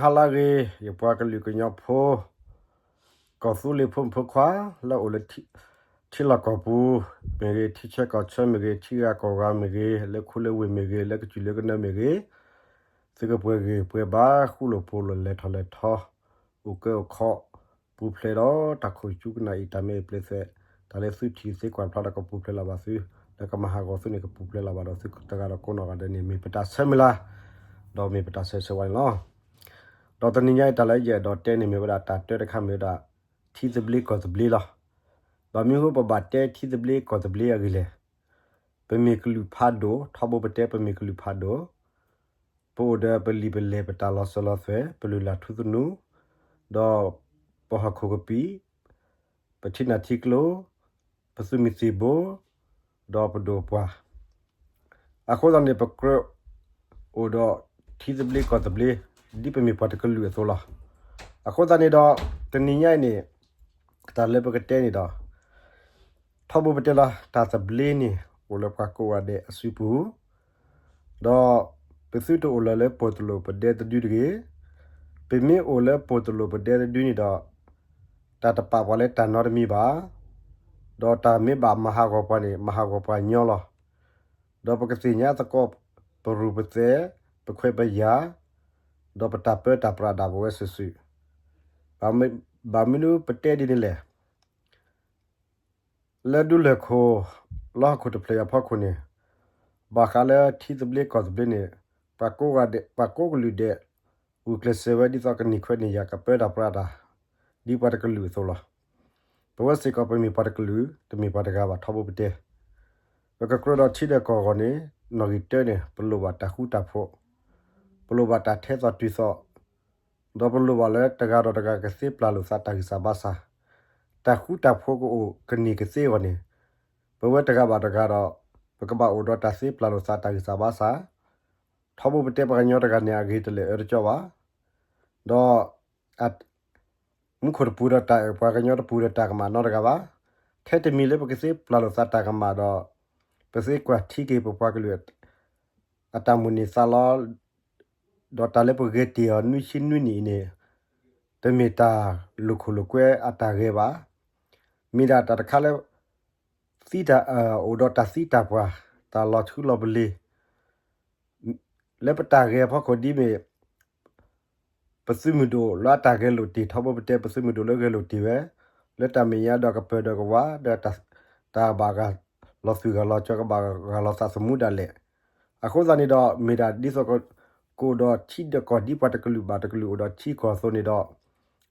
ဟါလၢအဂ့ၤ ယပှၤကလုာ်ကညီဖိ ကီၢ်သူလ့ၤဖိမုၣ်ဖိခွါ လၢအိၣ်လၢထံလီၢ်ကီၢ်ပူၤမ့ၢ်ဂ့ၤ, ထံဆၢကီၢ်ဆၢမ့ၢ်ဂ့ၤ, ထံဂၤကီၢ်ဂၤမ့ၢ်ဂ့ၤ, လၢခူလၢဝ့ၢ်မ့ၢ်ဂ့ၤ, လၢကစၢၢ်လၢကနၢမ့ၢ်ဂ့ၤ, သုကပှဲၤဂ့ၤပှဲၤဘၣ်, ဃူလိာ်ဖိးလိာ်, လဲၤထီၣ်လဲၤထီ, အိၣ်ကၢအိၣ်ခီ, ပူၤဖျဲးဒီးတၢ်ခိၣ်ဆူကနၣ်အံၤ တၢ်မ့ၢ်အပျဲၢ်သွဲး, တၢ်လၢသုထံၣ်သုကွၢ်ဖျါဒီး ကပူၤဖျဲးလီၤဘၣ်သု, လၢကမၤဟးဂီၤသုန့ၣ် ကပူၤဖျဲးလီၤဘၣ်ဒီး သုတဂၤဒီးကိးနီၢ်ဂၤဒဲးန့ၣ် မ့ၢ်ပတၢ်ဆၢမုၢ်လၢ်, ဒီးမ့ၢ်ပတၢ်ဆၢဂ့ၤဆၢဝါန့ၣ်လီၤ. ဒီးတနံၤညါအံၤ တၢ်လၢယအဲၣ်ဒိးတဲန့ၣ် မ့ၢ်ဝဲဒၣ်တၢ်တၢတခါ မ့ၢ်ဝဲဒၣ် ထံသဘျ့ကီၢ်သဘျ့လီၤ. ဘၣ်မနုၤဃိပဘၣ်တဲထံသဘျ့ကီၢ်သဘျ့အဂ့ၢ်လဲၣ်. ပမ့ၢ်ကလုာ်ဖးဒိၣ်, ထီဘိပတဲပမ့ၢ်ကလုာ်ဖးဒိၣ်, ပအိၣ်ဒီးပလံာ်ပလဲၢ်, ပတၢ်လီၤစၢၤလီၤသွဲၣ်, ပလုၢ်လၢ်ထူသနူ, ဒီးပဟီၣ်ခိၣ်ကပံာ်, ပထံနၢ်ထံကျိ, ပသုးမုၢ်သံၣ်ဘိ, ဒီးပဒိၣ်ပှၢ်, အဃိသတးန့ၣ် ပကြၢးအိၣ်ဒီးထံသဘျ့ကီၢ်သဘျ့ ဒ်ပမ့ၢ်ပှၤတကလုာ်အသိးလီၤ. အဃိသတးန့ၣ်ဒီး တနံၤညါအံၤန့ၣ် တၢ်လၢပကတဲန့ၣ်ဒီး ထီဘိပတဲလီၤ တၢ်သဘျ့န့ၣ် အိၣ်လၢပှၤကိးဂၤဒဲးအစုပူၤ, ဒီးပသုတအိၣ်လၢၤလၢပီၣ်တလိာ်ပဒဲတဒုတဂ့ၤ. ပမ့ၢ်အိၣ်လၢပီၣ်တလိာ်ပဒဲတဒုန့ၣ်ဒီး တၢ်တပာ်ပှၤလၢတၢ်နီတမံၤဘၣ်. ဒီးတၢ်မ့ၢ်ဘၣ်မၤဟးဂီၤပှၤန့ၣ် မၤဟးဂီၤပှၤညီလီၤ. ဒီးပကသ့ၣ်ညါသကိး ပရူၢ်ပသဲး, ပခွဲးပယာ်, ဒီးပတၢ်ပၢတၢ်ပြးဒၣ်ပဝဲစုာ်စုာ်, ဘၣ်မနုၤပတဲဒ်န့ၣ်လဲၣ်. လၢဒူလၢၢ်ခိၣ် လၢဟီၣ်ခိၣ်တဖျၢၣ်အံၤအဖီခိၣ်န့ၣ် ဘၣ်ဃးလၢထံသဘျ့ကီၢ်သဘျ့န့ၣ် ပှၤကိးကလုာ်ဒဲး ဂုာ်ကျဲးစၢးဝဲဒ်သိးကန့ၢ်ခွဲးန့ၢ်ယာ် ကပၢတၢ်ပြးတၢ် ဒ်ပှၤတကလုာ်အသိးလီၤ. ပဝဲစ့ၢ်ကီးပမ့ၢ်ပှၤတကလုာ် တမ့ၢ်ပှၤတဂၤဘၣ် ထီဘိပတဲ ပကကြၢးဒီးထံဒီးကီၢ်အဂီၢ်န့ၣ် နီၣ်ဂံၢ်တၢန့ၣ် ပလိၣ်ဘၣ်တၢ်ဃူတၢ်ဖိး, ပလိၣ်ဘၣ်တၢ်ထဲသိးတုၤသိး, ဒီးပလိၣ်ဘၣ်လၢတဂၤဒီးတဂၤကသ့ပျၢ်လိာ်သးတၢ်ဂံၢ်စၢ်ဘါစၢ်, တၢ်ဃူတၢ်ဖိးကအိၣ်ကန့ၢ်ကသ့အဂီၢ်န့ၣ်, ပဝဲတဂၤဘၣ်တဂၤဒီး ပကဘၣ်အိၣ်ဒီးတၢ်သ့ပျၢ်လိာ်သးတၢ်ဂံၢ်စၢ်ဘါစၢ်, ထီဘိပတဲပှၤကညီတဂၤန့ၣ် အဂ့ၤတလၢာ်အၢတကီဘၣ်, ဒီး မူခိၣ်တပူၤဒီးတၢ်အဲၣ်ပှၤကညီတပူၤဒီးတၢ်ကမၣ်နီတဂၤဘၣ်. ထဲတမံၤလၢပကသ့ပျၢ်လိာ်သးတၢ်ကမၣ်ဒီး ပသ့ကွၢ်ထံက့ၤပပှၤကလုာ် အတၢ်မိၣ်န့ၢ်သးလီ, ဒီးတၢ်လၢပဂဲၤတ့ၢ်အီၤနွံဆံနွံနံၣ်အံၤန့ၣ် တမ့ၢ်တၢ်လိာ်ခိၣ်လိာ်ကွဲအတၢ်ဂဲၤဘၣ်. မ့ၢ်ဒၣ်တၢ်တခါလၢ သံတၢ် အိၣ်ဒီးတၢ်သံတၢ်ပှၢ်, တၢ်လီၤထူလီၤပလ့ၤ လၢပတၢ်ဂဲၤအဖီခိၣ်ဒ်မ့ၢ် ပသုးမုၢ်ဒိၣ်လၢအတၢ်ဂဲၤလိာ်တ့ၢ် ထီဘိပတဲ ပသုးမုၢ်ဒိၣ်လၢဂဲၤလိာ်တ့ၢ်ဝဲ လၢတၢ်မဲာ်ညါဒီးကပၢၤဒီးကဝါ ဒီးတၢ်ဘၣ်ဂၢ်လီၤသွံၣ်ဂၢ်လီၤစီၤ ကဘၣ်ဂၢ်လီၤသးသမူဒၣ်လဲာ်. အဃိသတးန့ၣ်ဒီး မ့ၢ်ဒၣ်ဒ်သိး ကအိၣ်ဒီးထံဒီးကီၢ်ဒ်ပှၤတကလုာ်ဘၣ်တကလုာ်အိၣ်ဒီးထံကီၢ်အသိးန့ၣ်ဒီး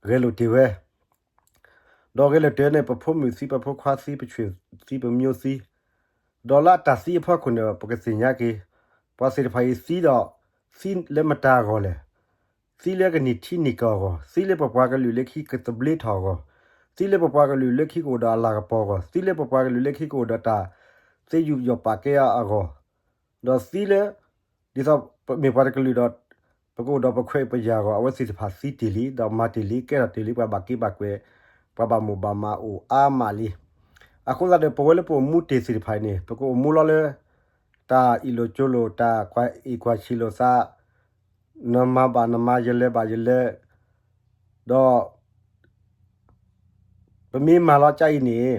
ဂဲၤလိာ်တ့ၢ်ဝဲ ဒီးဂဲၤလိာ်တ့ၢ်န့ၣ် ပဖိမုၣ်သံ ပဖိခွါသံ ပဆွေသံ ပမျိုးသံ, ဒီးလၢအတၢ်သံအဖီခိၣ်န့ၣ် ပကသ့ၣ်ညါက့ၤ ပှၤသ့ၣ်တဖၣ်အံၤသံဒီး သံလၢမတၤအဂီၢ်လဲၣ်. သံလၢကန့ၢ်ထံန့ၢ်ကီၢ်အဂီၢ်, သံလၢပပှၤကလုာ်လၢခံကသဘျ့ထီၣ်အဂီၢ်, သံလၢပပှၤကလုာ်လၢခံကအိၣ်ဒီးအလၤကပီၤအဂီၢ်, သံလၢပပှၤကလုာ်လၢခံကအိၣ်ဒီးတၢ်သ့ယူးယီၣ်ပာ်ကဲအဂီၢ်, ဒီးသံလၢ ဒ်သိးပမ့ၢ်ပှၤတကလုာ်ဒီး ပကအိၣ်ဒီးပခွဲးပယာ်အဂီၢ် အဝဲသ့ၣ်တဖၣ်သံတ့ၢ်လံ, ဒီးမၤတ့ၢ်လံ, ကဲထီၣ်တ့ၢ်လံ, ပှၤဘၣ်က့ၤဘၣ်ကွဲး, ပှၤဘၣ်မိၣ်ဘၣ်မးအိၣ်အါမးလံ. အဃိသတးဒီး ပဝဲလၢပအိၣ်မူတ့ၢ်သ့ၣ်တဖၣ်အံၤန့ၣ် ပကအိၣ်မူလီၤလၢ တၢ်အ့ၣ်လိာ်ကၠိလိာ်, တၢ်ကွၢ်အ့ၣ်ကွၢ်ဆံးလိာ်သး, နမၤဘၣ်နမၤ, ယလဲၤဘၣ်ယလဲၤ, ဒီး ပမ့ၢ်မၤလီၤကါအံၤန့ၣ်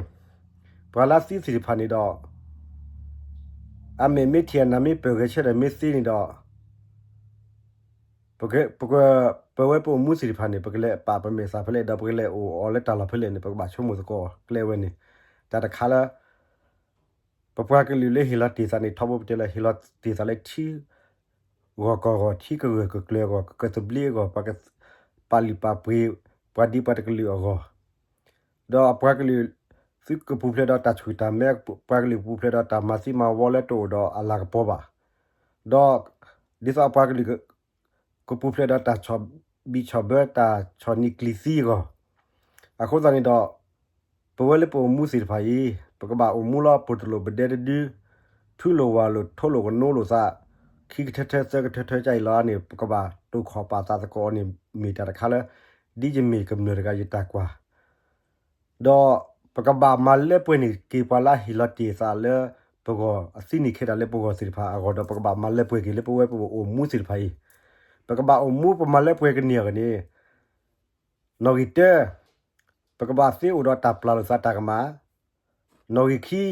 ပှၤလၢသံသ့ၣ်တဖၣ်န့ၣ်ဒီး အမဲာ်မ့ၢ်ထံၣ် အနၢ်မ့ၢ်ပၢၢ် ဂဲၤဆၢထၢၣ်မ့ၢ်သ့န့ၣ်ဒီး ပက ပဝဲပအိၣ်မူသ့ၣ်တဖၣ်န့ၣ် ပကလဲၤပာ်ပမဲာ်သးဖဲလဲၣ် ဒီးပကလဲၤအိၣ်အီၤလၢတၢ်လီၢ်ဖဲလဲၣ်န့ၣ် ပကဘၣ်ဆိကမိၣ်သကိးကျဲဝဲန့ၣ် တၢ်တခါလၢ ပပှၤကလုာ်လၢဟ့ၣ်လီၤတ့ၢ်သးန့ၣ် ထီဘိပတဲလၢ ဟ့ၣ်လီၤတ့ၢ်သးလၢထံဂီၢ်ကီၢ်ဂီၢ်, ထံကဂၢၢ်ကကျၢၤအဂီၢ်, ကကသဘျ့အဂီၢ်, ပှၤကပာ်လုၢ်ပာ်ပှ့ၤ ပှၤဒ်ပှၤတကလုာ်အဂီၢ်, ဒီးအပှၤကလုာ် သုကပူၤဖျဲးဒီးတၢ်ဆူၣ်တၢ်မဲ, ပှၤကလုာ်ကပူၤဖျဲးဒီးတၢ်မၤသံမၤဝီလၢတအိၣ်ဒီးအလၤကပီၤဘၣ်, ဒီး ဒ်သိးအပှၤကလုာ် ကပူၤဖျဲးဒီးတၢ်ဆီၣ်ဘံၣ်ဆီၣ်ဘၢ တၢ်ဆီၣ်နံၤကျံၤသံအဂီၢ်, အဃိသတးန့ၣ်ဒီး ပဝဲလၢပအိၣ်မူသ့ၣ်တဖၣ်အံၤ ပကဘၣ်အိၣ်မူလၢပီၣ်တလိာ်ပဒဲတဒု, ထူလိာ်ဝၢ်လိာ် ထိလိာ်ကနိလိာ်သး, ခံကထၢထၢသၢကထၢထၢကၢ်အံၤလီၤန့ၣ် ပကဘၣ်တိာ်ခီၣ်ပာ်သးသကိးအီၤန့ၣ် မ့ၢ်တၢ်တခါလၢ ဒ်ယမ့ၢ်ကမျၢၢ်တဂၤယတၢ်ကွၢ် ဒီးပကဘၣ်မၤလၢပှဲၤန့ၢ်က့ၤပှၤလၢအဟ့ၣ်လီၤတ့ၢ်သးလၢပဂီၢ် အသံန့ၢ်ခဲတၢ်လၢပဂီၢ်သ့ၣ်တဖၣ်အဂီၢ်ဒီး ပကဘၣ်မၤလၢပှဲၤက့ၤလၢပဝဲပအိၣ်မူသ့ၣ်တဖၣ်အံၤ, ပကဘၣ်အိၣ်မူပမၤလၢပှဲၤကန့ၢ်အဂီၢ်န့ၣ်, နီၣ်ဂံၢ်တၢ, ပကဘၣ်သ့အိၣ်ဒီးတၢ်ပျၢ်လိာ်သးတၢ်ကမၣ်, နီၣ်ဂံၢ်ခံ,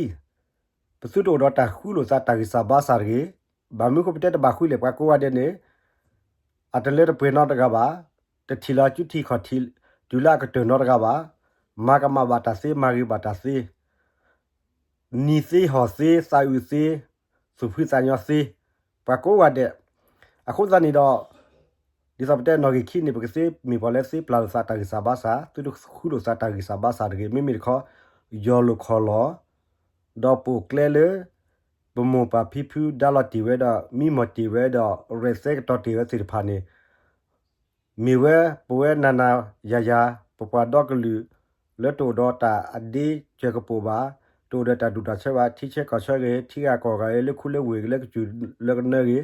ပသုတအိၣ်ဒီးတၢ်ဃုလိာ်သးတၢ်ဂံၢ်စၢ်ဘါစၢ်တဂ့ၤ. ဘၣ်မနုၤဃိပတဲတဘၣ်ဃုလဲၣ် ပှၤကိးဂၤဒဲးန့ၣ် အတလၢတပှဲၤနီတဂၤဘၣ်, တထံၣ်လီၤစုထံၣ်ခီၣ်ထံး တုၤလၢအကတၢၢ်နီတဂၤဘၣ်, မၤကမၣ်ဘၣ်တၢ်သ့ မၤဂ့ၤဘၣ်တၢ်သ့ နံၤသ့ဟီၣ်သ့ သးအုးသ့, သူၣ်ဖှံသးညီသ့, ပှၤကိးဂၤဒဲး. အဃိသတးန့ၣ်ဒီး ဒ်သိးပတဲနီၣ်ဂံၢ်ခံန့ၣ် ပကသ့မ့ၢ်ပှၤလၢသ့ပျၢ်လိာ်သးတၢ်ဂံၢ်စၢ်ဘါစၢ်, သုတဃုလိာ်သးတၢ်ဂံၢ်စၢ်ဘါစၢ်တဂ့ၤ. မ့မ့ၢ်တခီ ယီၢ်လိာ်ခီၣ်လီၢ်, ဒီးပိာ်ကျဲလၢ ပမိၢ်ပၢ်ဖံဖုဒါလီၤတ့ၢ်ဝဲဒီး မံမီၢ်တ့ၢ်ဝဲဒီး ရဲၣ်သဲကတီၤတ့ၢ်ဝဲသ့ၣ်တဖၣ်န့ၣ် မ့ၢ်ဝဲပဝဲနၤနၤယၤယၤ ပပှၤဒီကလုာ် လၢတအိၣ်ဒီးတၢ်အဒ့စၢၤကပိာ်ဘၣ်, တအိၣ်ဒီးတၢ်ဒူၣ်တၢ်ဆၢဘၣ်, ထံဆၢကီၢ်ဆၢဂ့ၤ, ထံဂၤကီၢ်ဂၤဂ့ၤ, လၢခူလၢဝ့ၢ်ဂ့ၤ, လၢကစၢၢ်လၢကနၢဂ့ၤ,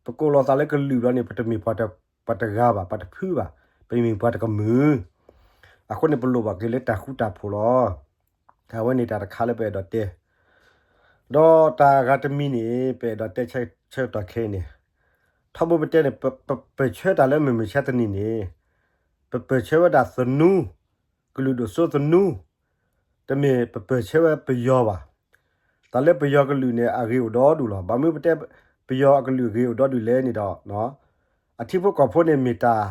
ပကိးလီၤသးလၢကလုာ်ဘျီန့ၣ် ပတမ့ၢ်ပှၤတဂၤဘၣ်, ပှၤတဖုဘၣ်, ပမ့ၢ်ပှၤတကမုာ်. အဃိန့ၣ် ပလိၣ်ဘၣ်က့ၤလၢတၢ်ဃူတၢ်ဖိးလီၤ. အဝဲန့ၣ်တၢ်တခါလၢပအဲၣ်ဒိးတဲ ဒီးတၢ်ဂၤတမံၤန့ၣ် ပအဲၣ်ဒိးတဲဆၢကတီၢ်ခဲအံၤန့ၣ်, ထီဘိပတဲန့ၣ် ပပၢၢ်ဆၢတၢ်လၢမုၢ်မဆါတနံၤန့ၣ်, ပပၢၢ်ဆၢဝဲဒၣ်သနူ, ကလုာ်ဒိၣ်စိသနူ, တမ့ၢ်ပပၢၢ်ဆၢဝဲပယီၤဘၣ်. တၢ်လၢပယီၤကလုာ်န့ၣ် အဂ့ၤအိၣ်ဒီဒူၣ်လီၤ. ဘၣ်မနုၤပတဲ ပယီၤအကလုာ်အဂ့ၤအိၣ်ဒီဒူၣ်လဲၣ်န့ၣ်ဒီး အထံဖိကီၢ်ဖိန့ၣ်မ့ၢ်တၢ်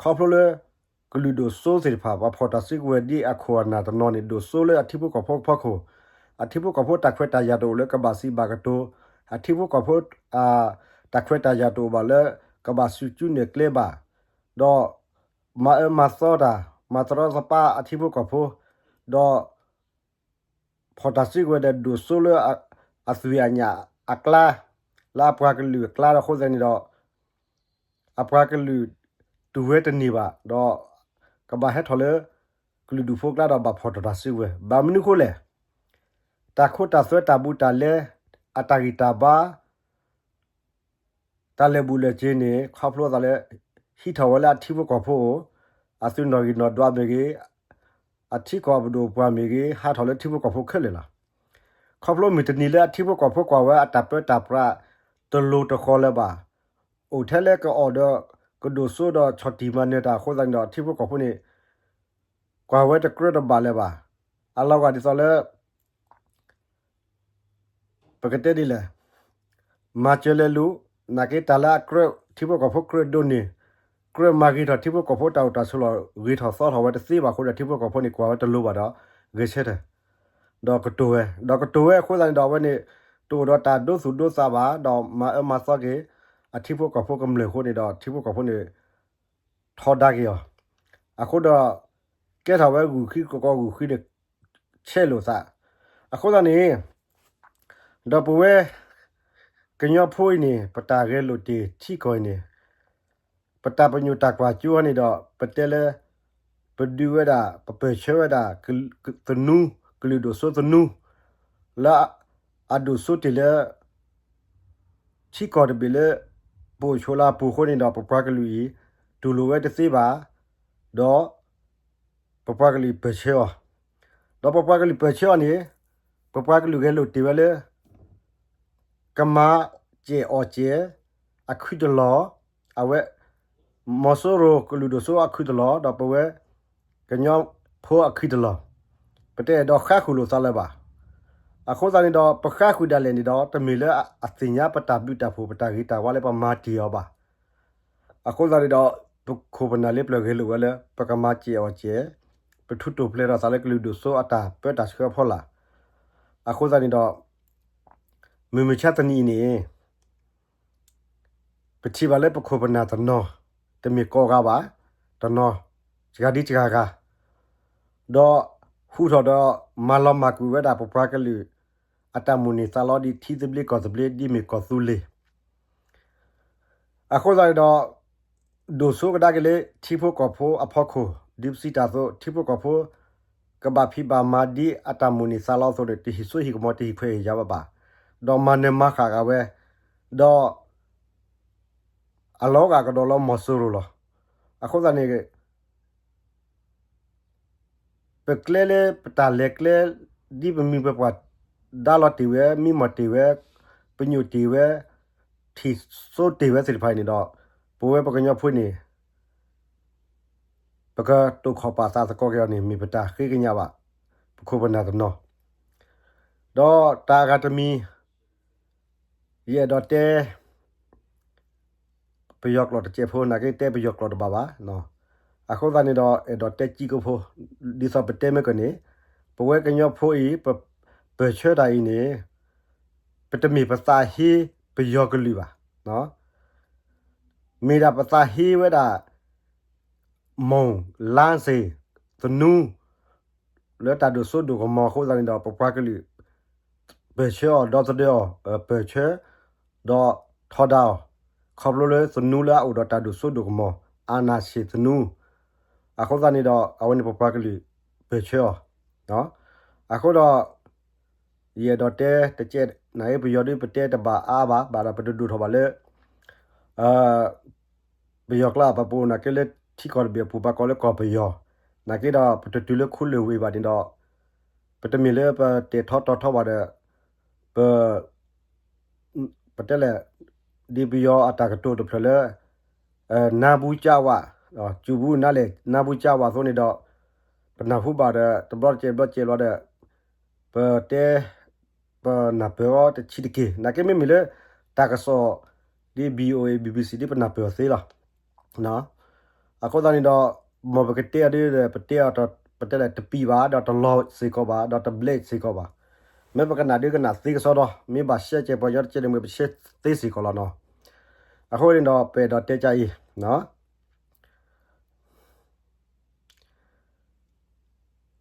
ခီဖျိလၢ ကလုာ်ဒိၣ်စိသ့ၣ်တဖၣ် ပှၤဖီၣ်တၢ်စုကဝဲၤဒ်အခိၣ်အနၢ်တနီၤန့ၣ် ဒိၣ်စိလၢအထံဖိကီၢ်ဖိအဖီခိၣ်, အထံဖိကီၢ်ဖိတၢ်ခွဲးတၢ်ယာ်တအိၣ်လၢကဘၣ်စံးဘၣ်ကတိၤ, အထံဖိကီၢ်ဖိ တၢ်ခွဲးတၢ်ယာ်တအိၣ်ဘၣ်လၢ ကဘၣ်စူၢ်ကၠူနဲၣ်ကျဲဘၣ်, ဒီးမၤအၢမၤသီတၢ် မၤတရီတပါအထံဖိကီၢ်ဖိ, ဒီး ဖီၣ်တၢ်စုကဝဲၤဒီးဒိၣ်စိလၢ အသွံၣ်အညၣ်အကျါ, လၢအပှၤကလုာ်အကျါဒီးအဃိသတးန့ၣ်ဒီး အပှၤကလုာ်တူၢ်ဝဲတန့ၢ်ဘၣ်ဒီး ကဘၣ်ဟဲထီၣ်လၢ ကလုာ်ဒူၣ်ဖိအကျါဒီးဘၣ်ဖီၣ်ထီၣ်တၢ်စုကဝဲၤ. ဘၣ်မနုၤအဃိလဲၣ်, တၢ်ခိတၢ်သွဲတၢ်ဘူးတၢ်လဲ အတၢ်ဂံၢ်တၢ်ဘါ တၢ်လဲၤဘူးလဲၤစ့ၤန့ၣ် ခီဖျိသးလၢ ဟံးထီၣ်ဝဲလၢအထံဖိကီၢ်ဖိအအိၣ်, အသုးနီၣ်ဂံၢ်နီၣ်ဒွးမ့ၢ်ဂ့ၤ, အထံကီၢ်ပဒိၣ်ပှၢ်မ့ၢ်ဂ့ၤ ဟးထီၣ်လၢထံဖိကီၢ်ဖိခဲလၢာ်လီၤ. ခီဖျိမုၢ်တနံၤလၢအထံဖိကီၢ်ဖိကွၢ်ဝဲအတၢ်ပၢတၢ်ပြး တလိၤတဃီၤလၢၤဘၣ်, အိၣ်ထဲလၢကအီၣ်ဒီး ကဒိၣ်စိဒီးဆီၣ်တံၢ်မၤနၢၤတၢ်အဃိသတးန့ၣ်ဒီး ထံဖိကီၢ်ဖိန့ၣ် ကွၢ်ဝဲတကြၢးတဘၣ်လၢၤဘၣ်. အလီၤဂာ်ဒ်သိးလၢ ပကတဲဒ်လဲၣ်, မၤစၢၤလဲၤလူၤ, နာ်က့တၢ်လၢအကြၢး ထံဖိကီၢ်ဖိကြၢးဒိးန့ၢ်, ကြၢးမၤဂ့ၤထီၣ်ထံဖိကီၢ်ဖိတၢ်အိၣ်တၢ်ဆိးလီၢ် ဂ့ၤထီၣ်သီထီၣ်ဝဲတသ့ဘၣ်အဃိဒီး ထံဖိကီၢ်ဖိန့ၣ် ကွၢ်ဝဲတလိၤဘၣ်ဒီး ဂဲၤဆၢထၢၣ်, ဒီးကတိၤဝဲ, ဒီးကတိၤဝဲအဃိသတးန့ၣ်ဒီး အဝဲန့ၣ် တအိၣ်ဒီးတၢ်ဒိသူၣ်ဒိသးဘၣ် ဒီးမၤအၢမၤသီက့ၤ အထံဖိကီၢ်ဖိကမျၢၢ်အဃိန့ၣ်ဒီး ထံဖိကီၢ်ဖိန့ၣ် ထီဒါက့ၤအီၤ, အဃိဒီး ကဲထီၣ်ဝဲဂုာ်ဃံကကီဂုာ်ဃံန့ၣ် ဆဲးလိာ်သး, အဃိသတးန့ၣ် ဒီးပဝဲ ကညီဖိအံၤန့ၣ် ပတၢ်ဂဲၤလိာ်တ့ၢ်ထံကီၢ်အံၤန့ၣ် ပတၢ်ပညိၣ်တၢ်ကွၢ်စိန့ၣ်ဒီး ပတဲလၢ ပဒုးဝဲဒၣ် ပပၢၢ်ဆၢဝဲဒၣ် သနူ, ကလုာ်ဒိၣ်စိသနူ လၢအဒိၣ်စိတ့ၢ်လၢ ထံကီၢ်တဘ့ၣ်လၢ ပအိၣ်ဆိးလၢအပူၤအဃိန့ၣ်ဒီး ပပှၤကလုာ်အံၤ တူၢ်လိာ်ဝဲတသ့ဘၣ်, ဒီး ပပှၤကလုာ်ပၢၢ်ဆၢအီၤ, ဒီးပပှၤကလုာ်ပၢၢ်ဆၢအီၤန့ၣ် ပပှၤကလုာ်ဂဲၤလိာ်တ့ၢ်ဝဲလၢ ကမၤစဲးအီၣ်စဲး အခုတလီၢ်, အဝဲ မီၤစိရိၤကလုာ်ဒိၣ်စိအခုတလီၢ် ဒီးပဝဲ ကညီဖိအခုတလီၢ်, ပတအဲၣ်ဒိးဃါဃုာ်လိာ်သးလၢၤဘၣ်. အဃိသတးန့ၣ်ဒီး ပဃါဃုာ်ဒၣ်လဲာ်န့ၣ်ဒီး တမ့ၢ်လၢအသ့ၣ်ညါပတၢ်ဘျုးတၢ်ဖှိၣ် ပတၢ်ဂ့ၤတၢ်ဝါလၢပမၤတ့ၢ်အီၤဘၣ်. အဃိသတးန့ၣ်ဒီး ပခိၣ်ပနၢ်လၢပျၢၤဂဲၤလိာ်ဝဲလၢ ပကမၤစဲးအီၣ်စဲး, ပထူးတိာ်ဖျဲးထီၣ်သးလၢကလုာ်ဒိၣ်စိအတၢ်ပၢတၢ်ဆှၢအဖီလာ်. အဃိသတးန့ၣ်ဒီး မုၢ်မဆါတနံၤအံၤန့ၣ် ပထံၣ်ဘၣ်လၢပခိၣ်ပနၢ်တနီၤ, တမ့ၢ်ကိးဂၤဘၣ်, တနီၤ, စှၤဒ်စှၤဂၤ, ဒီးဟူးထီၣ်ဒီးမၤလီၤမၢ်ကွံာ်ဝဲဒၣ်ပပှၤကလုာ် အတၢ်မိၣ်န့ၢ်သးလီဒ်ထံသဘျ့ကီၢ်သဘျ့ ဒ်မ့ၢ်ကီၢ်သူလ့ၤ အဃိသတးန့ၣ်ဒီး ဒိၣ်စိကဒါက့ၤလၢထံဖိကီၢ်ဖိအဖီခိၣ် ဒ်ပစံးတၢ်အသိး ထံဖိကီၢ်ဖိ ကဘၣ်ဖံးဘၣ်မၤဒ်အတၢ်မိၣ်န့ၢ်သးလီအသိးန့ၣ် တဟံးစိဟံးကမီၤတဟံးခွဲးဟံးယာ်ဘၣ်ဘၣ်, ဒီးမၤနၢၤမၤဃၣ်ဂၤဝဲ, ဒီး အလီၤဂာ်ကဒီးလၢမီၤစိရိၤလီၤ. အဃိသတးန့ၣ် ပကျဲလၢပတၢ်လဲၤကျဲ ဒ်ပမံၤပပှၢ်ဒါလီၤတ့ၢ်ဝဲ မံမီၢ်တ့ၢ်ဝဲ ပညိၣ်တ့ၢ်ဝဲ ထံၣ်စိတ့ၢ်ဝဲသ့ၣ်တဖၣ်အံၤန့ၣ်ဒီး ပဝဲပကညီဖိန့ၣ် ပကတိာ်ခီၣ်ပာ်သးသကိးက့ၤအီၤန့ၣ် မ့ၢ်ပတၢ်ဃ့ကညးဘၣ် ပခိၣ်ပနၢ်တနီၤ, ဒီးတၢ်အဂၤတမံၤ ယအဲၣ်ဒိးတဲ ပယီၤကျိာ်တစဲးဖိ နာ်က့တဲပယီၤကျိာ်တဘၣ်ဘၣ်. အဃိသတးန့ၣ်ဒီး အဲၣ်ဒိးတဲကံကဖိ ဒ်သိးပတဲမ့ၢ်ကန့ၣ်, ပဝဲကညီဖိအံၤ ပပၢၢ်ဆၢတၢ်အံၤန့ၣ် ပတမ့ၢ်ပသးဟ့ပယီၤကလုာ်ဘၣ်. မ့ၢ်ဒၣ်ပသးဟ့ဝဲဒၣ် မိၢ်လါစ့ၣ် သနူ လၢတၢ်ဒိၣ်စိဒိၣ်ကမီၤအဃိသတးန့ၣ်ဒီး ပပှၤကလုာ် ပၢၢ်ဆၢအီၤ ဒီသဒၢအီၤ ပၢၢ်ဆၢ ဒီးထီဒါအီၤ ခီဖျိလၢသနူလၢအအိၣ်ဒီးတၢ်ဒိၣ်စိဒိၣ်ကမီၤ အနၢ်ဆံးသနူ အဃိသတးန့ၣ်ဒီး အဝဲန့ၣ်ပပှၤကလုာ်ပၢၢ်ဆၢအီၤ အဃိဒီး ယအဲၣ်ဒိးတဲတကဲး နာ်က့ပယီၤဒုးပတဲတဘၣ်အါဘၣ် ဘၣ်ဒီးပတဒိၣ်ထီၣ်ဘၣ်လၢ ပယီၤကျါ ပပအိၣ်နာ်က့လၢထံကီၢ်တဘ့ၣ်အပူၤ ပှၤကိးလၢကီၢ်ပယီၤ, နာ်က့ဒီးပတတုၤလၢခူလၢၢ်ဝ့ၢ်ဘၣ်န့ၣ်ဒီး ပတမ့ၢ်လၢပတဲာ်ထီတီၤထီဘၣ်ဒီး ပ ပတဲလဲၣ် ဒ်ပယီၤအတၢ်ကတိၤတဖျၢၣ်လၢ နါဘူးကၠါဝး စူၤဘူးနါလဲၣ် နါဘူးကၠါဝးအသိးန့ၣ်ဒီး ပနၢ်ဟူဘၣ်ဒီး တဘျီတကဲးဘျီတကဲးလီၤဒီး ပတဲ ပနၢ်ပၢၢ်အီၤတဆံးတက့ၢ်. နာ်က့မ့မ့ၢ်လၢ တၢ်ကစီၣ် ဒ် VOA BBC ဒ်ပနၢ်ပၢၢ်အီၤသ့လီၤ. အဃိသတးန့ၣ်ဒီး မ်ပကတဲအီၤဒ်ဒီး ပတဲအီၤ ပတဲလဲၣ် တပံၤဘၣ် ဒီးတလီၤစ့ၢ်ကီးဘၣ် ဒီးတဘျဲးစ့ၢ်ကီးဘၣ်. မ့ၢ်ပကနၣ်ဒုးကနၣ်သ့ကစီဒီး မ့ၢ်ဘၣ်ရှဲကဲးပှၤကညီတကဲးန့ၣ် မ့ၢ်ပရှဲသ့စ့ၢ်ကီးလီၤနီၤ. အဃိန့ၣ်ဒီး ပအဲၣ်ဒိးတဲကါအံၤ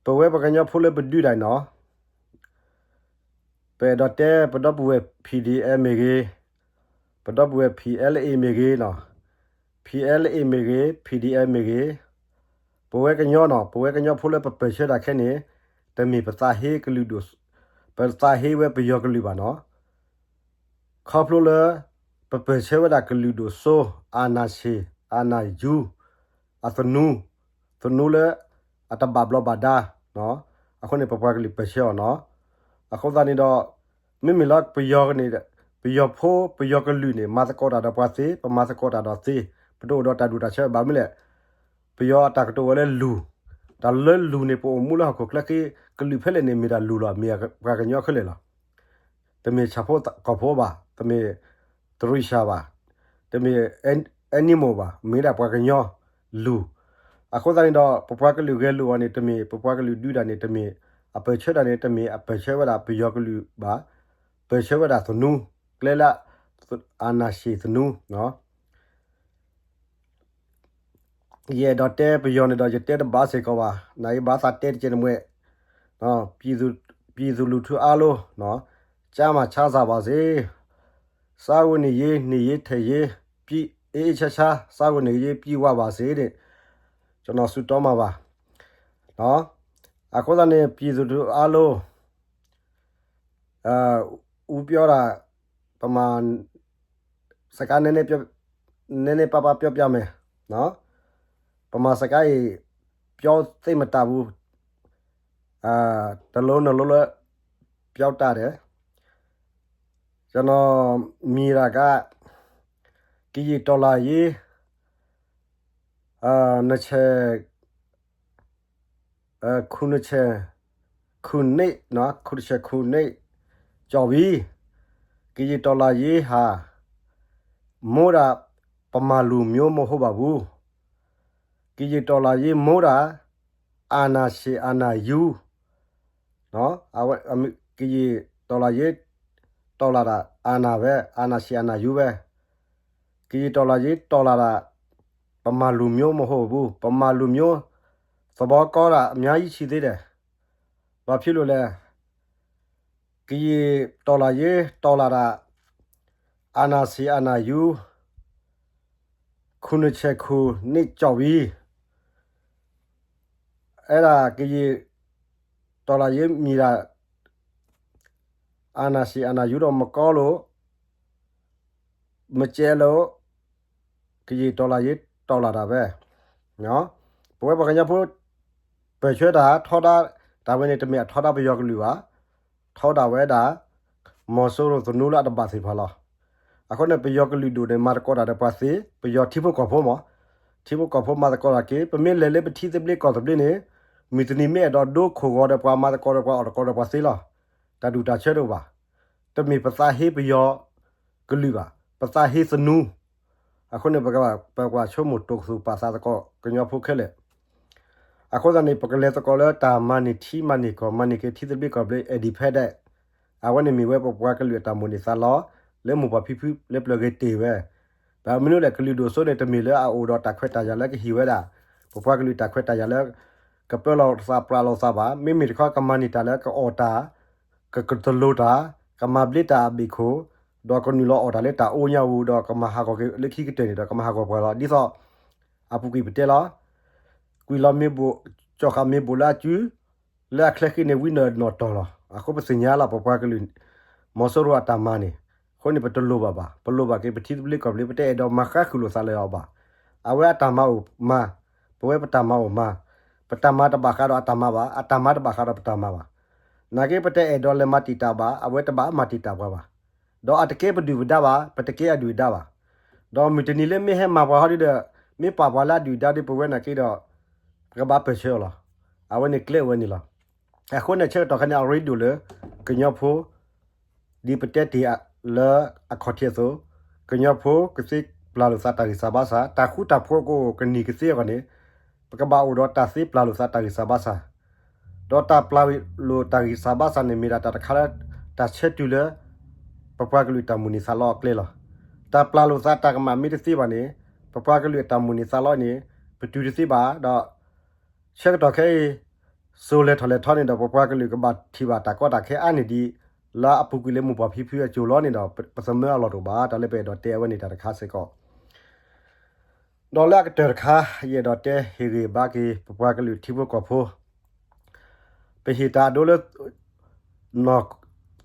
ပဝဲပှၤကညီဖိလၢပဒုးဒၣ်နီၤ ပအဲၣ်ဒိးတဲ ပဒီပုၢ်ဝဲၢ် P D M မ့ၢ်ဂ့ၤ, ပဒီပုၢ်ဝဲၢ် P L A မ့ၢ်ဂ့ၤနီၤ, P L A မ့ၢ်ဂ့ၤ, P D M မ့ၢ်ဂ့ၤ, ပဝဲကညီနီၤ ပဝဲကညီဖိလၢပပၢၢ်ဆၢတၢ်ခဲန့ၣ် တမ့ၢ်ပသးဟ့ကလုာ်ဒိၣ်, ပသးဟ့ဝဲပယီၤကလုာ်ဘၣ်နီၤ. ခီဖျိလၢ ပပၢၢ်ဆၢဝဲဒၣ်ကလုာ်ဒိၣ်စိ အနၢ်ဆံး အနၢ်ယူ အသနူ, သနူလၢ အတဘၣ်ဘျီးဘၣ်ဒါ, အဃိန့ၣ် ပပှၤကလုာ်ပၢၢ်ဆၢအီၤနီၤ. အဃိသတးန့ၣ်ဒီး မ့မ့ၢ်လၢပယီၤန့ၣ် ပယီၤဖိ ပယီၤကလုာ်န့ၣ် မၤသကိးတၢ်ဒီးပှၤသ့, ပမၤသကိးတၢ်ဒီးသ့, ပတအိၣ်ဒီးတၢ်ဒူၣ်တၢ်ဆၢဘၣ်မနုၤလဲၣ်. ပယီၤအတၢ်ကတိၤဝဲလၢလူၤ, တၢ်လၢလူၤန့ၣ် ပအိၣ်မူလၢဟီၣ်ခိၣ်ချၢဃ့ ကလုာ်ဖဲလဲၣ်န့ၣ် မ့ၢ်ဒၣ်လူၤလီၤ, မ့ၢ်ပှၤကညီခဲလၢာ်လီၤ. တမ့ၢ်ဆၣ်ဖိကီၢ်ဖိဘၣ်, တမ့ၢ်တရံးၡၢ်ဘၣ်, တမ့ၢ် animal ဘၣ်, မ့ၢ်ဒၣ်ပှၤကညီလူၤ. အဃိသတးန့ၣ်ဒီး ပပှၤကလုာ်ဂဲၤလိာ်အီၤန့ၣ် တမ့ၢ် ပပှၤကလုာ်ဒုးဒၣ်န့ၣ် တမ့ၢ် အပၢၢ်ဆၢတၢ်န့ၣ် တမ့ၢ်အပၢၢ်ဆၢဝဲဒၣ်ပယီၤကလုာ်ဘၣ်, ပၢၢ်ဆၢဝဲဒၣ်သနူ, ကျဲလၢ အနၢ်ဆံးသနူ ယအဲၣ်ဒိးတဲပယီၤန့ၣ်ဒီး ယတဲတဘၣ်စ့ၢ်ကီးဘၣ်, နအံၤဘၣ်သးတဲတကဲးန့ၣ်မ့ၢ် ပြည်သူလူထုအားလုံး ကျန်းမာချမ်းသာပါစေ, စားဝတ်နေရေး နေရေးထိုင်ရေး အေးအေးချမ်းချမ်း စားဝတ်နေရေး ပြည့်ဝပါစေန့ၣ် ကျွန်တော်ဆုတောင်းမှာပါ. အဃိသတးန့ၣ် ပြည်သူလူထုအားလုံး ဦးပြောတာ ဗမာစကားနည်းနည်းပြော နည်းနည်းပါးပါးပြောပြမယ်နော်. ဗမာစကားအံၤ ပြောသိပ်မတတ်ဘူး. အာ တလုံးနှစ်လုံးလည်း ပြောတတ်တယ်. ကျွန်တော်မြင်တာက ကရင်တော်လှန်ရေး အာ နှစ်ဆယ် ခုနှစ်ဆယ်ခုနှစ်နော်, ခုနှစ်ဆယ်ခုနှစ်ကျော်ပြီ. ကရင်တော်လှန်ရေးဟာ မိုးတာ ဗမာလူမျိုးမဟုတ်ပါဘူး. ကရင်တော်လှန်ရေးမိုးတာ အာဏာရှင်အာဏာယူနော်. အဝဲ ကရင်တော်လှန်ရေး တော်လှန်တာ အာဏာပဲ, အာဏာရှင်အာဏာယူပဲ. ကရင်တော်လှန်ရေး တော်လှန်တာ ဗမာလူမျိုးမဟုတ်ဘူး. ဗမာလူမျိုး သဘောကောင်းတာ အများကြီးရှိသေးတယ်. ဘာဖြစ်လို့လဲ. ကရင်တော်လှန်ရေး တော်လှန်တာ အာဏာရှင်အာဏာယူ ခုနှစ်ဆယ်ခုနှစ်ကျော်ပြီ. အဲ့ဒါ ကရင်တော်လှန်ရေးမြင်တာ အာဏာရှင်အာဏာယူတော့ မကောင်းလို့ မကျဲလို့ ကရင်တော်လှန်ရေး တော်လှန်တာပဲနော်. ပဝဲပှၤကညီဖိ ပၢၢ်ဆၢတၢ် ထီဒါတၢ်ဝဲန့ၣ် တမ့ၢ်အထီဒါပယီၤကလုာ်ဘၣ်. ထီဒါဝဲဒၣ် မီၤစိရိၤသနူလၢအတဘၣ်သ့ၣ်တဖၣ်လီၤ. အဃိန့ၣ် ပယီၤကလုာ်ဒိၣ်န့ၣ် မၤသကိးတၢ်ဒီးပှၤသ့, ပယီၤထံဖိကီၢ်ဖိမး, ထံဖိကီၢ်ဖိမၤသကိးတၢ်က့ၤ, ပမ့ၢ်လဲၤလၢပထံသဘျ့ကီၢ်သဘျ့န့ၣ်, မုၢ်တနံၤမ့ၢ်အဲၣ်ဒိးဒိခိၣ်ဂီၤဒီးပှၤမၤသကိးဒီးပှၤအီၣ်သကိးဒီးပှၤသ့လီၤ. တၢ်ဒူၣ်တၢ်ဆၢတအိၣ်ဘၣ်. တမ့ၢ်ပသးဟ့ပယီၤကလုာ်ဘၣ်, ပသးဟ့သနူ အဃိန့ၣ် ပကဘၣ်ကွၢ်ဆိကမိၣ်တိၢ်ကသူၣ်ပာ်သးသကိးကညီဖိခဲလၢာ်. အဃိသတးန့ၣ် ပကလဲၤသကိးလၢတၢ်မၤန့ၢ်ထံမၤန့ၢ်ကီၢ် မၤန့ၢ်က့ၤထံသဘျ့ကီၢ်သဘျ့ independent, အဝဲန့ၣ်မ့ၢ်ဝဲပပှၤကလုာ်အတၢ်မိၣ်န့ၢ်သးလီ, လၢမိၢ်ပၢ်ဖံဖုလၢပျၢၤဂ့ၤတ့ၢ်ဝဲ. ဘၣ်မနုၤလဲၣ် ကလုာ်ဒိၣ်စိန့ၣ် တမ့ၢ်လၢအအိၣ်ဒီးတၢ်ခွဲးတၢ်ယာ်လၢကဟ့ၣ်ဝဲဒၣ် ပပှၤကလုာ်တၢ်ခွဲးတၢ်ယာ်လၢ ကပၢလီၤသးပြးလိာ်သးဘၣ်. မ့မ့ၢ်တခီကမၤန့ၢ်တၢ်လၢကအီၣ်တၢ်, ကကတလိၤတၢ်, ကမၤဘျ့တၢ်အဘ့ၣ်ခိၣ်, ဒီးကနုာ်လီၤအီၣ်တၢ်လၢတၢ်အိၣ်ညါအူ ဒီးကမၤဟးဂီၤက့ၤလၢခံကတၢၢ်န့ၣ်ဒီး ကမၤဟးဂီၤပှၤလီၤ. ဒ်သိး အပူၤကွံာ်ပတဲလီၤ, ကွံာ်လီၤမ့ၤဘိၣ်, ကၠီၣ်ဃာ်မ့ၤဘိၣ်လၢအစု, လၢအချၢဃံန့ၣ် ဝံနုာ်နီၣ်တီၢ်လီၤ. အဃိပသ့ၣ်ညါလီၤ ပပှၤကလုာ် မီၤစိရိၤအတၢ်မၤန့ၣ်, အဃိန့ၣ် ပတလိၤဘၣ်ဘၣ်, ပလိၤဘၣ်က့ၤပထံသဘျ့ကီၢ်သဘျ့, ပတအဲၣ်ဒိးမၤဃါဃုာ်လိာ်သးလၢၤအီၤဘၣ်. အဝဲအတၢ်မၤအိၣ်မၤ, ပဝဲပတၢ်မၤအိၣ်မၤ, ပတၢ်မၤတဘၣ်ဃးဒီးအတၢ်မၤဘၣ်, အတၢ်မၤတဘၣ်ဃးဒီးပတၢ်မၤဘၣ်. နာ်က့ပတအဲၣ်ဒိးလဲၤမၤတံာ်တာ်ဘၣ်, အဝဲတဘၣ်မၤတံာ်တာ်ပှၤဘၣ်. ဒီးအတကဲပဒုၣ်ပဒါဘၣ်, ပတကဲအဒုၣ်အဒါဘၣ်. ဒီးမုၢ်တနံၤလၢမ့ၢ်ဟဲမၤပှၤဟီဒ်ဒီး, မ့ၢ်ပာ်ပှၤလၢအဒုၣ်အဒါဒီး ပဝဲနာ်က့ဒီး ပကဘၣ်ပၢၢ်ဆၢအီၤလီၤ. အဝဲန့ၣ်ကျဲအိၣ်ဝဲန့ၣ်လီၤ. အဃိန့ၣ် ဆၢကတီၢ်ခဲအံၤန့ၣ် အရ့ဒိၣ်လၢ ကညီဖိ ဒ်ပတဲတ့ၢ်လၢအခီၣ်ထံးအသိး, ကညီဖိကသ့ပျၢ်လိာ်သးတၢ်ဂံၢ်စၢ်ဘါစၢ်, တၢ်ဃူတၢ်ဖိးကအိၣ်ကနံၣ်ကသ့အဂီၢ်န့ၣ်, ပကဘၣ်အိၣ်ဒီးတၢ်သ့ပျၢ်လိာ်သးတၢ်ဂံၢ်စၢ်ဘါစၢ်, ဒီးတၢ်ပျၢ်လိာ်တၢ်ဂံၢ်စၢ်ဘါစၢ်န့ၣ် မ့ၢ်ဒၣ်တၢ်တခါလၢ တၢ်ဆၢတုၤလၢ ပပှၤကလုာ်တၢ်မိၣ်န့ၢ်သးလီအကျဲလီၤ. တၢ်ပျၢ်လိာ်သးတၢ်ကမၣ်မ့ၢ်တသ့ဘၣ်န့ၣ်, ပပှၤကလုာ်အတၢ်မိၣ်န့ၢ်သးလီန့ၣ် ပတုၤတသ့ဘၣ်ဒီး ဆၢကတီၢ်ခဲအံၤ စိၤလဲၤထီၣ်လဲၤထီန့ၣ်ဒီး ပပှၤကလုာ်ကဘၣ်ထံၣ်ဘၣ်တၢ်ကီတၢ်ခဲအါန့ၢ်ဒံး လၢအပူၤကွံာ်လၢမိၢ်ပၢ်ဖံဖုအစိၤလီၤန့ၣ်ဒီး ပသမၢအလီၢ်တအိၣ်ဘၣ်. တၢ်လၢပအဲၣ်ဒိးတဲအဝဲန့ၣ်တၢ်တခါစ့ၢ်ကီး ဒီးလၢအကတၢၢ်တခါ ယအဲၣ်ဒိးတဲဟ့ၣ်ဂံၢ်ဘါက့ၤ ပပှၤကလုာ်ထံဖိကီၢ်ဖိ, ပဟ့ၣ်တၢ်အဒိလၢ နီၢ်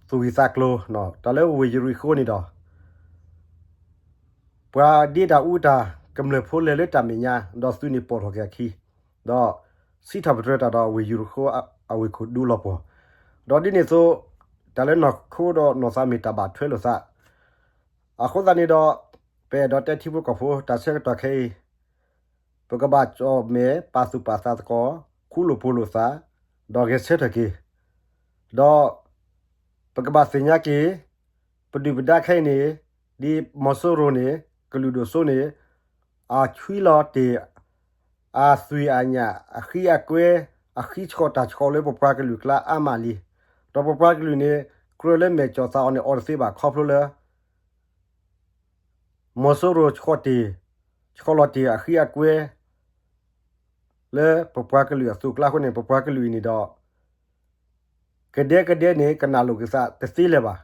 သူၣ်ဂံၢ်သးကျိၤ တၢ်လၢဝ့ၢ်ယရံၣ်ဃိန့ၣ်ဒီး ပှၤဒ့တၢ်အူတၢ် ကမျၢၢ်ဖိလဲၤလၢတၢ်မဲာ်ညါ ဒီးသုးန့ၣ်ပိာ်ထီၣ်က့ၤအခံ, ဒီးစံးထီၣ်ပတြၢၤတၢ်ဒီးဝ့ၢ်ယရံၣ်ဃိအဝ့ၢ်ခိၣ်ဒူလီၤပှီၢ်, ဒီးဒ်န့ၣ်အသိး တၢ်လၢနီၢ်ခိဒီးနီၢ်သးမ့ၢ်တၢ်ဘၣ်ထွဲလိာ်သး အဃိသတးန့ၣ်ဒီး ပအဲၣ်ဒိးတဲထံဖိကီၢ်ဖိ တၢ်ဆၢကတီၢ်ခဲအံၤ ပကဘၣ်ကၠီၣ်မဲာ်ပာ်သူၣ်ပာ်သးသကိး ခူလိာ်ပိလိာ်သး ဒီးဂဲၤဆၢထၢၣ်က့ၤ, ဒီးပကဘၣ်သ့ၣ်ညါက့ၤ ပဒုၣ်ပဒါခဲအံၤန့ၣ် ဒ်မီၤစိရိၤန့ၣ် ကလုာ်ဒိၣ်စိန့ၣ် အဆွံလီၤတ့ၢ် အသွံၣ်အညၣ် အဃံအကွဲ အဃံဆှီၣ်တၢ်ဆှီၣ်လၢပပှၤကလုာ်ကျါအါမးလံ. ဒီးပပှၤကလုာ်န့ၣ် ကြၢးလၢမဲာ်ကၠီၣ်သးအီၤန့ၣ် အီတသ့ဘၣ် ခီဖျိလၢ မီၤစိရိၤဆှီၣ်တ့ၢ် ဆှီၣ်လီၤတ့ၢ်အဃံအကွဲ လၢပပှၤကလုာ်အသိးအကျါအဃိန့ၣ် ပပှၤကလုာ်အံၤန့ၣ်ဒီး ကဒဲကဒဲန့ၣ် ကနၣ်လိာ်က့ၤသးတသ့လၢၤဘၣ်.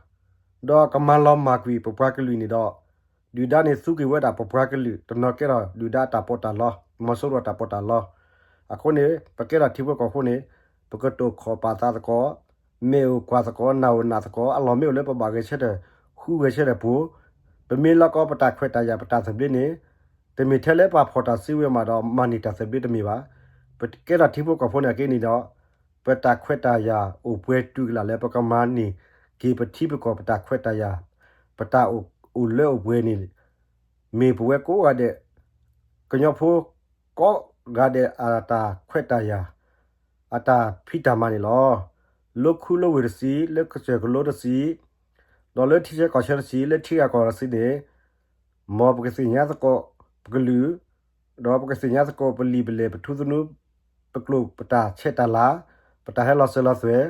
ဒီးကမၤလီၤမၢ်ကွံာ်ပပှၤကလုာ်န့ၣ်ဒီး ဒုၣ်ဒါန့ၣ်သူက့ၤဝဲဒၣ်ပပှၤကလုာ် တနီၤကဲထီၣ်ဒုၣ်ဒါအတၢ်ပီးတၢ်လီ, မီၤစိရိၤအတၢ်ပီးတၢ်လီ. အဃိန့ၣ် ပကဲထီၣ်ထံဖိကီၢ်ဖိန့ၣ် ပကတိၢ်ခီၣ်ပာ်သးသကိး, မဲာ်အိၣ်ကွၢ်သကိး, နၢ်အိၣ်နးသကိး, အလီၢ်မ့ၢ်အိၣ်လၢပဘၣ်ဂဲၤဆၢထၢၣ် ဃုဂဲၤဆၢထၢၣ်ပူၤ, ပမ့ၢ်လီၤကီပတၢ်ခွဲးတၢ်ယာ်ပတၢ်သဘျ့န့ၣ် တမ့ၢ်ထဲလၢပှၤဖီၣ်တၢ်စုဝဲမးဒီးမၤန့ၢ်တၢ်သဘျ့တမ့ၢ်ဘၣ်. ပကဲထီၣ်ထံဖိကီၢ်ဖိန့ၣ်က့န့ၣ်ဒီး ပတၢ်ခွဲးတၢ်ယာ်အိၣ်ပှဲၤတုၤကလာ်လၢပကမၤန့ၢ်က့ၤပထံပကီၢ်ပတၢ်ခွဲးတၢ်ယာ်, ပတၢ်အိၣ်လၢအိၣ်ပှဲၤန့ၣ် မ့ၢ်ပဝဲကိးဂၤဒဲး ကညီဖိကိးဂၤဒဲးအတၢ်ခွဲးတၢ်ယာ် အတၢ်ဖံးတၢ်မၤန့ၣ်လီၤ. လၢခူလၢဝ့ၢ်တဆံး, လၢကစၢၢ်ကလိတဆံး, ဒီးလၢထံဆၢကီၢ်ဆၢတဆံး, လၢထံဂၤကီၢ်ဂၤတဆံးန့ၣ် မ်ပကသ့ၣ်ညါသကိးပကလုာ်, ဒီးပကသ့ၣ်ညါသကိးပလံာ်ပလဲၢ်ပထူသနူ, ပကျိာ်ပတၢ်ဆဲးတၢ်လၤ, ပတၢ်ဟဲလီၤစၢၤလီၤသွဲၣ်,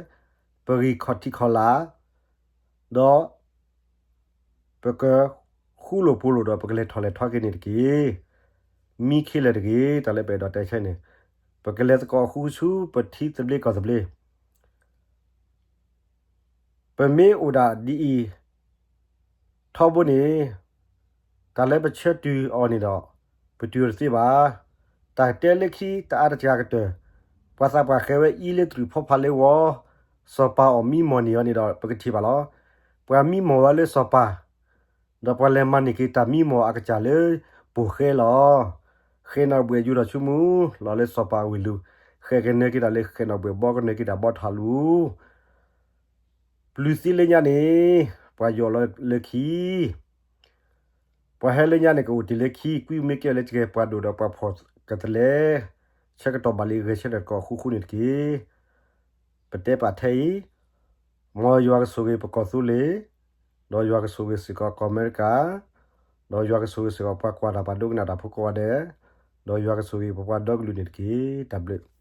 ပဂံၢ်ခီၣ်ထံးခီၣ်လာ်, ဒီး ပကဃူလိာ်ဖိးလိာ်ဒီး ပကလဲၤထီၣ်လဲၤထီက့ၤန့ၣ်တက့ၢ်. မံခ့လဲၣ်တဂ့ၤ တၢ်လၢပအဲၣ်ဒိးတဲဆၢန့ၣ်, ပကလဲၤသကိးဃုဆူပထံသဘျ့ကီၢ်သဘျ့ ပမ့ၢ်အိၣ်ဒၣ်ဒ်အံၤ ထီဘိန့ၣ် တၢ်လၢပဆၢတုၤအီၤန့ၣ်ဒီး ပတုၤအီၤတသ့ဘၣ်. တၢ်တဲလၢခံတအါတစှၤကတၢၢ်, ပှၤသးပှၢ်ဃဲၤဝဲအံၤလၢတြူၢ်ဖီဖးလၢဝီၤ, စီၤပၤအီၣ်မံမီၢ်န့ၢ်အီၤန့ၣ်ဒီး ပကထံၣ်ဘၣ်လီၤ. ပှၤမံမီၢ်ဝဲလၢစီၤပၤ ဒီးပှၤလဲၤမၤန့ၢ်က့ၤတၢ်မံမီၢ်အကစၢ်လၢပိၢ်ဃဲလီၤ. ဃဲနီၣ်ဘှဲၣ်ယူၤထီၣ်ဆူမူလီၤလၢစီၤပၤဝ့ၢ်လူၤ, ဃဲကနၢၤက့ၤတၢ်လၢဃဲနီၣ်ဘှဲၣ်ဘီ ကနၢၤက့ၤတၢ်ဘီထီၣ်လူၤ, ပျုၤသံလၢညါန့ၣ် ပှၤယီၢ်လီၤလၢခံ ပှၤဟဲလၢညါန့ၣ် ကအိၣ်တ့ၢ်လၢခံကွံာ် မ့ၢ်ကဲလၢကဲပှၤဒိၣ်ဒီးပှၤဖှီၣ်ကတလဲ ဆၢကတီၢ်ဘၣ်လံဂဲၤဆၢထၢၣ်တကီၢ်ဃူဃူန့ၣ်တက့ၢ်. ပတဲပာ်ထဲအံၤ မ်ယွၤကဆိၣ်ဂ့ၤပကီၢ်သူလ့ၤ, ဒီးယွၤကဆိၣ်ဂ့ၤစ့ၢ်ကီးကီၢ်အမဲရကၤ, ဒီးယွၤကဆိၣ်ဂ့ၤစ့ၢ်ကီးပှၤကွၢ်တၢ်ပှၤဒိကနၣ်တၢ်ဖိကိးဂၤဒဲး, ဒီးယွၤကဆိၣ်ဂ့ၤပပှၤဒီကလုာ်န့ၣ်တက့ၢ်. တၢ်ဘျုး